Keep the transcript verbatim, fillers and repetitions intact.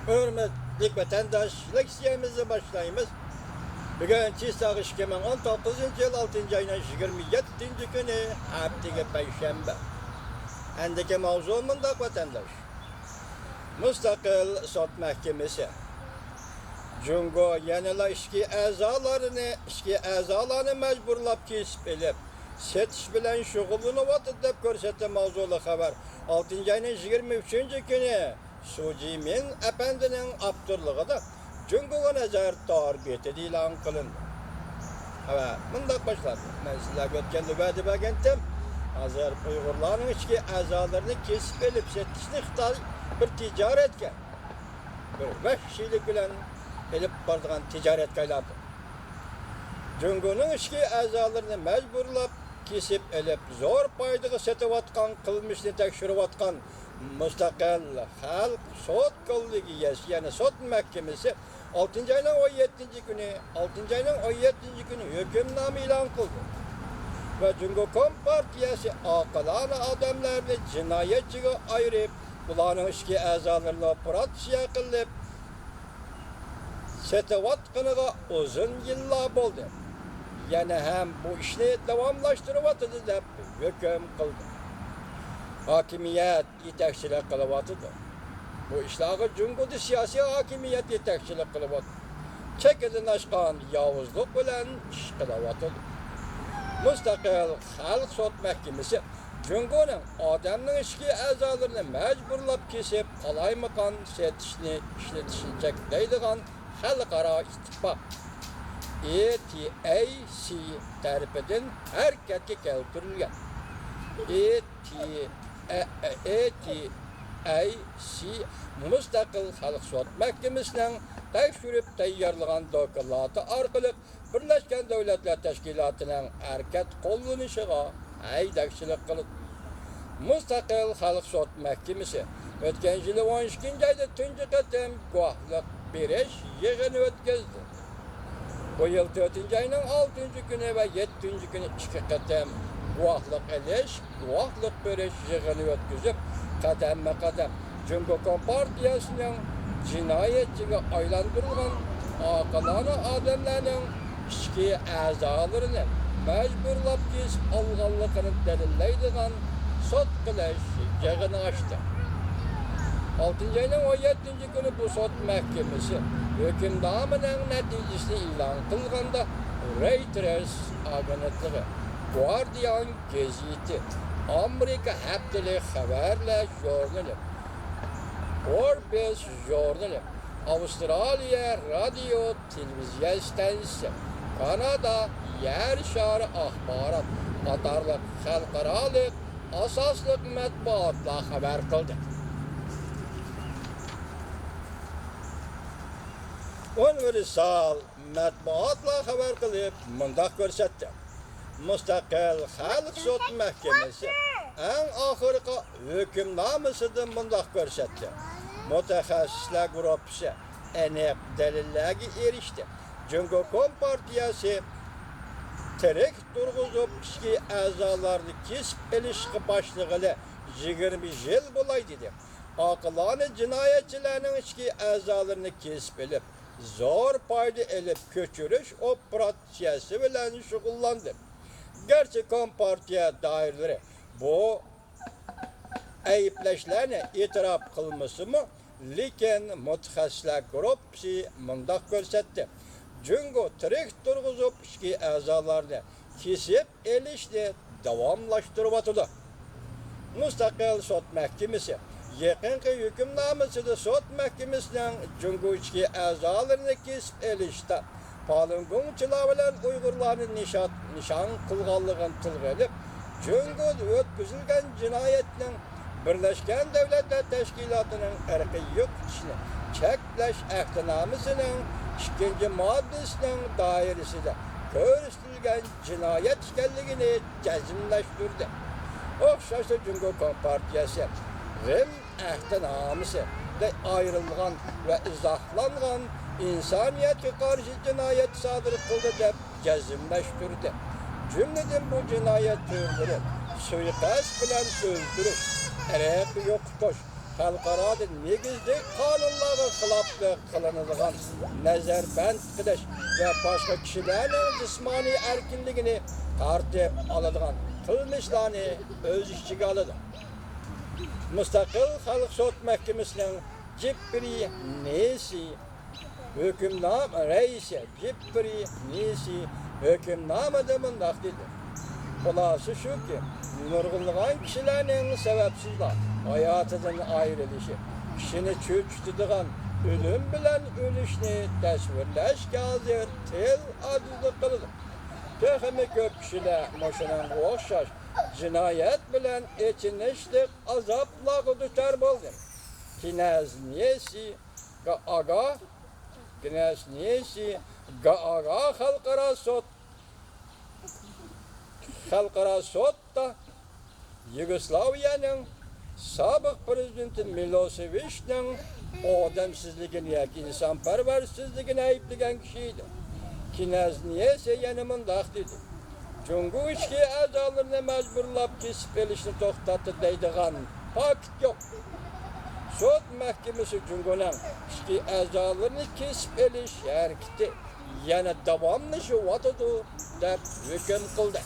ھۆرمەتلىك ۋەتەنداش، لېكسىيەمىزنى باشلايمىز. بۈگۈن چىساغ ئىككى مىڭ ئون توققۇزىنچى يىل ئالتىنچى ئاينىڭ يىگىرمە يەتتىنچى كۈنى، ھەپتىگە پەيشەنبە. ئەندىكى ماۋزۇ مۇنداق، ۋەتەنداش. مۇستەقىل سوت مەھكىمىسى. جۇڭگو يەنىلا ئىچكى ئەزالارنى، ئىچكى ئەزالارنى مەجبۇرلاپ كېسىپ ئېلىپ، سېتىش بىلەن شۇغۇللىنىۋاتىدۇ، دەپ كۆرسەتتى ماۋزۇلۇق خەۋەر. ئالتىنچى ئاينىڭ يىگىرمە ئۈچىنچى كۈنى سۇ جىمىن ئەپەندىنىڭ ئاپتورلۇقىدا جۇڭگوغا نەزەر تور بېتىدە ئېلان قىلىندى. ھە، مۇنداق باشلاندى. مەن سىلەرگە ئۆتكەندە ۋەدە بەرگەنتىم. ھازىر ئۇيغۇرلارنىڭ ئىچكى ئەزالىرىنى كېسىپ ئېلىپ سېتىشنى خىتاي بىر تىجارەتكە، بىر ۋەھشىيلىك بىلەن ئېلىپ بارىدىغان تىجارەتكە ئايلاندى. جۇڭگونىڭ ئىچكى ئەزالىرىنى مەجبۇرلاپ كېسىپ ئېلىپ، زور پايدىغا سېتىۋاتقان قىلمىشنى تەكشۈرۈۋاتقان مۇستەقىل خەلق سوت كوللېگىيەسى، يەنى سوت مەھكىمىسى ئالتىنچى ئاينىڭ ئون يەتتىنچى كۈنى، ئالتىنچى ئاينىڭ ئون يەتتىنچى كۈنى ھۆكۈمنامە ئېلان قىلدى ۋە جۇڭگو كومپارتىيەسى ئاقىلانە ئادەملەرنى جىنايەتچىگە ئايرىپ، ئۇلارنىڭ ئىچكى ئەزالىرىنى ئوپېراتسىيە قىلىپ سېتىۋاتقىنىغا ئۇزۇن يىللار بولدى. يەنە ھەم بۇ ئىشنى داۋاملاشتۇرۇۋاتىدۇ، دەپ ھۆكۈم قىلدى. ھاكىمىيەت يېتەكچىلىك قىلىۋاتىدۇ. بۇ ئىشلارغا جۇڭگودا سىياسىي ھاكىمىيەت يېتەكچىلىك قىلىۋاتىدۇ. چېكىدىن ئاشقان ياۋۇزلۇق بىلەن ئىش قىلىۋاتىدۇ. مۇستەقىل خەلق سوت مەھكىمىسى جۇڭگونىڭ ئادەمنىڭ ئىچكى ئەزالىرىنى مەجبۇرلاپ كېسىپ، قالايمىقان سېتىشنى، ئىشلىتىشنى چەكلەيدىغان خەلقئارا ئىتتىپاق، ئى تى ئەي سى، تەرىپىدىن ھەرىكەتكە كەلتۈرۈلگەن. ئى تى ئەي، ئى تى ئەي سى مۇستەقىل خەلق سوت مەھكىمىسىنىڭ تەكشۈرۈپ تەييارلىغان دوكلاتى ئارقىلىق بىرلەشكەن دۆلەتلەر تەشكىلاتىنىڭ ھەرىكەت قوللىنىشىغا ھەيدەكچىلىك قىلىدۇ. مۇستەقىل خەلق سوت مەھكىمىسى ئۆتكەن يىلى ئون ئىككىنچى ئايدا تۇنجى قېتىم گۇۋاھلىق بېرىش يىغىنى ئۆتكۈزدى. بۇ يىل تۆتىنچى ئاينىڭ ئالتىنچى كۈنى ۋە يەتتىنچى كۈنى ئىككى قېتىم گۇۋاھلىق ئېلىش، گۇۋاھلىق بېرىش يىغىنى ئۆتكۈزۈپ، قەدەممۇ قەدەم جۇڭگو كومپارتىيەسىنىڭ جىنايەتچىگە ئايلاندۇرۇلغان ئاقىلانە ئادەملەرنىڭ ئىچكى ئەزالىرىنى مەجبۇرلاپ كېسىپ ئالغانلىقىنى دەلىللەيدىغان سوت قىلىش يىغىنى ئاچتى. ئالتىنچى ئاينىڭ ئون يەتتىنچى كۈنى بۇ سوت مەھكىمىسى ھۆكۈمنامىنىڭ نەتىجىسىنى ئېلان قىلغاندا، رويتېرس ئاگېنتلىقى، گۇاردىيان گېزىتى، ئامېرىكا ھەپتىلىك خەۋەرلەر ژۇرنىلى، فوربس ژۇرنىلى، ئاۋسترالىيە رادىيو تېلېۋىزىيە ئىستانسىسى، كانادا يەر شارى ئاخبارات قاتارلىق خەلقئارالىق ئاساسلىق مەتبۇئاتلار خەۋەر قىلدى. ئۇنىۋېرسال مەتبۇئاتلار خەۋەر قىلىپ مۇنداق كۆرسەتتى. مۇستەقىل خەلق سوت مەھكىمىسى ئەڭ ئاخىرقى ھۆكۈمنامىسىدە مۇنداق كۆرسەتتى. مۇتەخەسسىسلەر گۇرۇپپىسى ئېنىق دەلىللەرگە ئېرىشتى. جۇڭگو كومپارتىيەسى تىرىك تۇرغۇزۇپ، ئىچكى ئەزالارنى كېسىپ ئېلىشقا باشلىغىلى يىگىرمە يىل بولاي دېدى. ئاقىلانە جىنايەتچىلەرنىڭ ئىچكى ئەزالىرىنى كېسىپ ئېلىپ، زور پايدا ئېلىپ كۆچۈرۈش ئوپېراتسىيەسى بىلەن شۇغۇللاندى. گەرچە كومپارتىيە دائىرىلىرى بۇ ئەيىبلەشلەرنى ئېتىراپ قىلمىسىمۇ، لېكىن مۇتەخەسسىسلەر گۇرۇپپىسى مۇنداق كۆرسەتتى: جۇڭگو تىرىك تۇرغۇزۇپ، ئىچكى ئەزالارنى كېسىپ ئېلىشنى داۋاملاشتۇرۇۋاتىدۇ. مۇستەقىل سوت مەھكىمىسى يېقىنقى ھۆكۈمنامىسىدە سوت مەھكىمىسىنىڭ جۇڭگو ئىچكى ئەزالىرىنى كېسىپ ئېلىشتا فالۇنگوڭچىلار بىلەن ئۇيغۇرلارنى نىشان، نىشان قىلغانلىقىنى تىلغا ئېلىپ، جۇڭگودا ئۆتكۈزۈلگەن جىنايەتنىڭ بىرلەشكەن دۆلەتلەر تەشكىلاتىنىڭ ئىرقىي يوقىتىشنى چەكلەش ئەھدىنامىسىنىڭ ئىككىنچى ماددىسىنىڭ دائىرىسىدە كۆرسىتىلگەن جىنايەت ئىكەنلىكىنى جەزملەشتۈردى. ئوخشاشلا جۇڭگو كومپارتىيەسى رىم ئەھدىنامىسىدە ئايرىلغان ۋە ئىزاھلانغان ئىنسانىيەتكە قارشى جىنايەت سادىر قىلدى دەپ جەزملەشتۈردى. جۈملىدىن بۇ جىنايەت تۈرلىرى سۇيىقەست بىلەن ئۆلتۈرۈش، ئىرقىي يوقىتىش، خەلقئارادا نېگىزلىك قانۇنلارغا خىلاپ خىلاپلىق قىلىنىدىغان نەزەربەند قىلىش ۋە باشقا كىشىلەرنىڭ جىسمانىي ئەركىنلىكىنى تارتىپ ئالىدىغان قىلمىشلارنى ئۆز ئىچىگە ئالىدۇ. مۇستەقىل خەلق سوت مەھكىمىسىنىڭ جىپرى نېسى ھۆكۈمنامە رەئىسى جىپرى نېسى ھۆكۈمنامىدە مۇنداق دېدى: خۇلاسە شۇكى، نۇرغۇنلىغان كىشىلەرنىڭ سەۋەبسىزلا ھاياتىدىن ئايرىلىشى كىشىنى چۆچۈتىدىغان ئۆلۈم بىلەن ئۆلۈشنى تەسۋىرلەشكە ھازىر تىل ئاجىزلىق قىلىدۇ. تېخىمۇ كۆپ كىشىلەر مۇشۇنىڭغا ئوخشاش جىنايەت بىلەن ئېچىنىشلىق ئازابلارغا دۇچار بولدى. كىنەز نېسى گائاگا، كىنەز نېسى گائاگا خەلقئارا سوت، خەلقئارا سوتتا يۇگوسلاۋىيەنىڭ سابىق پىرېزىدېنتى مىلوسېۋىچنىڭ ئادەمسىزلىكىنى ياكى ئىنسانپەرۋەرسىزلىكىنى ئەيىبلىگەن كىشى ئىدى. كىنەز نېسى يەنە مۇنداق دېدى: جۇڭگو ئىچكى ئەزالىرىنى مەجبۇرلاپ كېسىپ ئېلىشنى توختاتتى دەيدىغان پاكىت يوق. سوت مەھكىمىسى جۇڭگونىڭ ئىچكى ئەزالىرىنى كېسىپ ئېلىش ھەرىكىتى يەنە داۋاملىشىۋاتىدۇ، دەپ ھۆكۈم قىلدى.